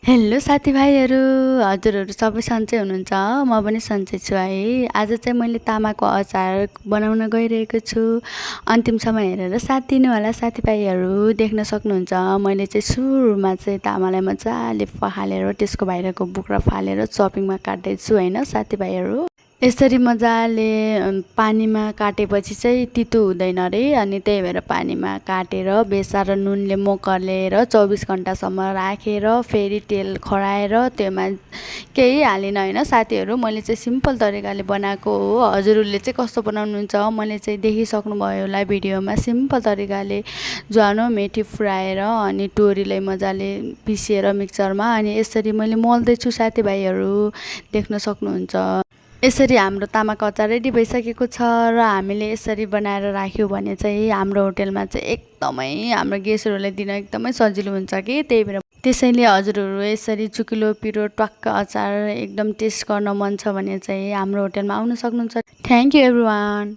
Hello साथीभाइहरू, हजुरहरू सबै सन्चै हुनुहुन्छ? म पनि सन्चै छु है। आज चाहिँ मैले तामाको अचार बनाउन गइरहेको छु। अन्तिमसम्म हेरेर साथ दिनु होला साथीभाइहरू। देख्न सक्नुहुन्छ मैले चाहिँ सुरुमा चाहिँ तामालाई मजाले पखालेर त्यसको बाहिरको बुक्रा फालेर चपिङमा काट्दैछु हैन साथीभाइहरू। यसरी मजाले पानीमा काटेपछि चाहिँ तितो हुँदैन रे, अनि त्यही भएर पानीमा काटेर बेसार नुनले मोकलेर 24 घण्टासम्म राखेर फेरि तेल खराएर त्योमा केही हालिन हैन साथीहरू। मैले चाहिँ सिम्पल तरिकाले बनाएको हो। हजुरहरूले चाहिँ कस्तो बनाउनुहुन्छ मैले चाहिँ देखिसक्नुभयो होला भिडियोमा। सिम्पल तरिकाले ज्वानो मेथी फुराएर अनि तोरीलाई मजाले पिसेर मिक्सरमा अनि यसरी मैले मोल्दैछु साथीभाइहरू, देख्न सक्नुहुन्छ। यसरी हाम्रो तामाको अचार रेडी भइसकेको छ र हामीले यसरी बनाएर राख्यौँ भने चाहिँ हाम्रो होटेलमा चाहिँ एकदमै हाम्रो गेस्टहरूलाई दिन एकदमै सजिलो हुन्छ कि, त्यही भएर त्यसैले हजुरहरू यसरी चुकिलो पिरो ट्वाक्क अचार एकदम टेस्ट गर्न मन छ भने चाहिँ हाम्रो होटेलमा आउन सक्नुहुन्छ। Thank you everyone.